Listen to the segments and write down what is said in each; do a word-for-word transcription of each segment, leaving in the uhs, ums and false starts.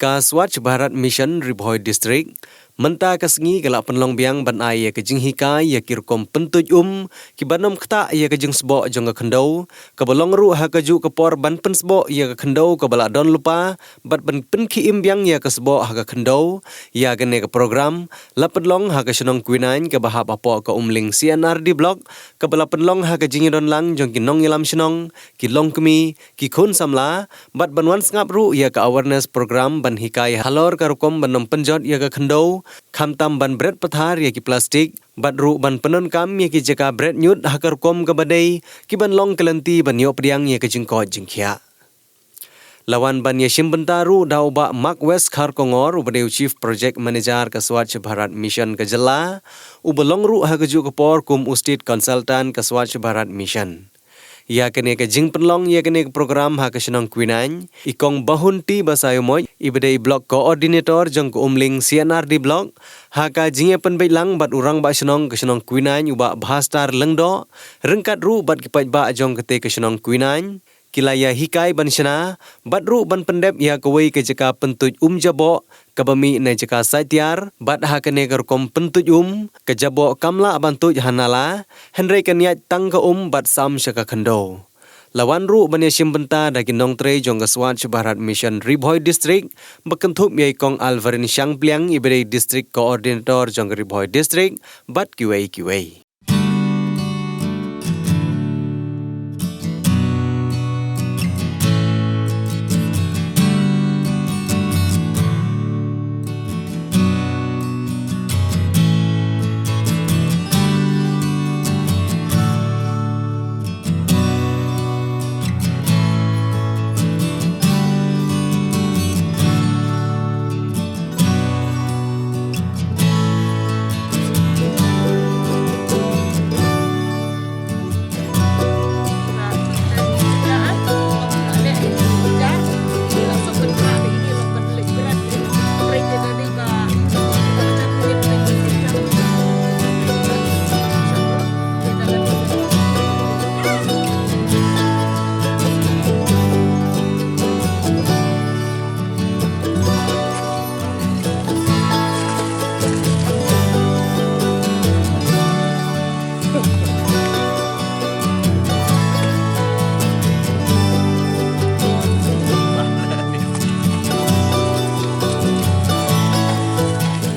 Ka Swachh Bharat Mission Ri Bhoi District mynta ka sngi ka la pynlong biang ban ai ïa ka jinghikai ïa ki rukom pyntuid um kiba nym ktah ïa ka jingsboh jong ka khyndew, kaba long ruh ha kajuh ka por ban pynsboh ïa ka khyndew kaba la don lypa bad ban pynkhie im biang ïa ka sboh ha ka khyndew. Ïa kane ka program la pynlong ha ka shnong Kwinain kaba hap hapoh ka Umling C and R D Block, kaba la pynlong ha ka jingïadon lang jong ki nongïalam shnong, ki longkmie, ki khun samla, bad ban wan sngap ruh ïa ka awareness program ban hikai halor ka rukom ban nym pynjot ïa ka khyndew, khamtam ban bret pathar ïa ki plastik, bad ruh ban pyndonkam ïa ki jaka bret ñiut ha ka rukom kaba dei, ki ban long ka lynti ban ïoh pdiang ïa ka jingkoit jingkhiah. La wan ban ïashim bynta ruh da u Bah Mark West Kharkongor, uba dei u Chief Project Manager ka Swachh Bharat Mission ka jylla, uba long ruh ha kajuh ka por kum u State Consultant ka Swachh Bharat Mission. Ïa kane ka jingpynlong ïa kane ka program ha ka shnong Kwinain, i Kong Bahun T Basaiawmoit, iba dei i Block Coordinator jong ka Umling C and R D Block, ha ka jingïapynbeit lang bad u Rangbah Shnong ka shnong Kwinain u Bah Bhastar Lyngdoh, ryngkat ruh bad ki paidbah jong kata ka shnong Kwinain, ki la ïahikai ban shna bad ruh ban pyndep ïa kawei ka jaka pyntuid um jaboh kaba mih na jaka sait tiar, bad ha kane ka rukom pyntuid um, ka jaboh kam lah ban tuid ha nala, hynrei kan ïaid tang ka um bad sam sha ka khyndew. La wan ruh ban ïashim bynta da ki nongtrei jong ka Swachh Bharat Mission Ri Bhoi District, ba kynthup ïa i Kong Alvarin Shangpliang, iba dei District Coordinator jong ka Ri Bhoi District, bad kiwei kiwei.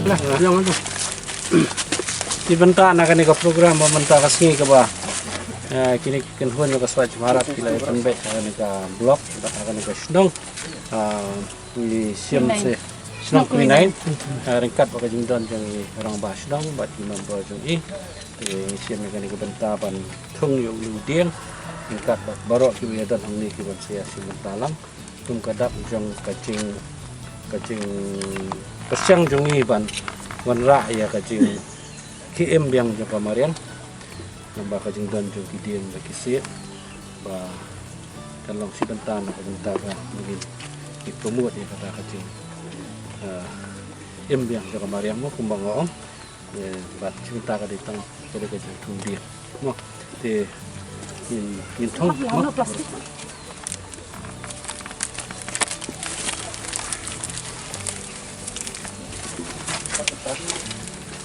Lah, yang tu. Ki bynta na kane ka program ba mynta ka sngi kaba, eh, kine ki kynhun ka Swachh Bharat ki la pynbeit ha kane ka block, ha kane ka shnong. Ah, ngi shim se shnong Kwinain, ah, ryngkat bad ka jingdon jong i rangbah shnong bad ki member jong i. Te ngi shim ïa kane ka bynta ban thung ïa u dieng ryngkat bad baroh kiba ïadon hangne kiban sa ïashim bynta lang. Kum ka dak jong ka jing, ka jingpyrshang jong ngi ban wanrah ïa ka jingkhie im biang jong ka mariang. Namar ka jingdon jong ki dieng bad ki siej ba kan long shi bynta na ka bynta ka mungkin ki promote ïa kata ka jing, eh, im biang jong ka mariang mo kumba nga ong. Eh, bad shi bynta ka dei tang ka dei ka jingthung dieng mo. Te ngin, ngin thung mo.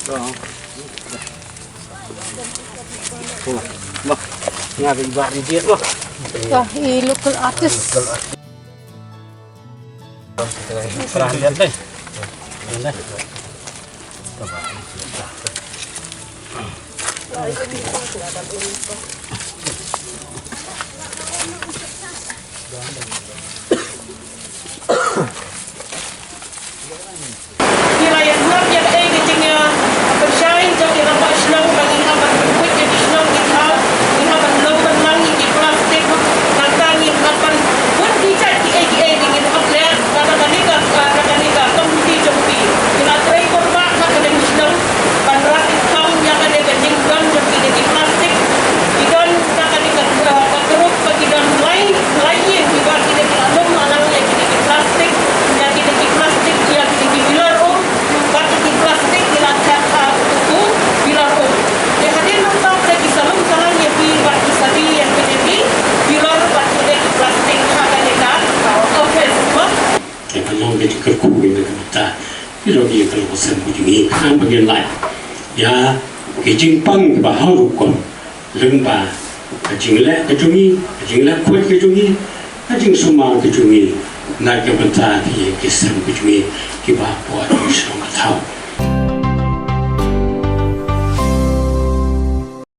Wah, wah. Nga ri ba ri diet wah. Wah, i local artist. Perah diet deh. Deh. Ki la ïa sngap ïa kaei ka jingïapyrshah jong ki rangbah shnong ba ngi hap ban pynkuit ïa ki shnong ki thaw, ngi hap ban long ban mang ïa ki plastik, nangta ngi hap ban bun ki jait kiei kiei ba ngin hap leh, kata kane ka, kata kane ka community jong phi. Ngi la trei kyrpad ha kane ka shnong ban rah ïa ka jingdon jong ki da ki plastik, ki don Ka jingkyrkhu ïa ka bynta ki long ïa ka longsem ka jong ngi, khnang ba ngin lait ïa ki jingpang kiba ha rukom lyngba ka jingleh ka jong ngi, ka jingleh khuid ka jong ngi, ka jingsumar ka jong ngi na ka bynta ki ïing ki sem ka jong ngi kiba hapoh ka shnong ka thaw.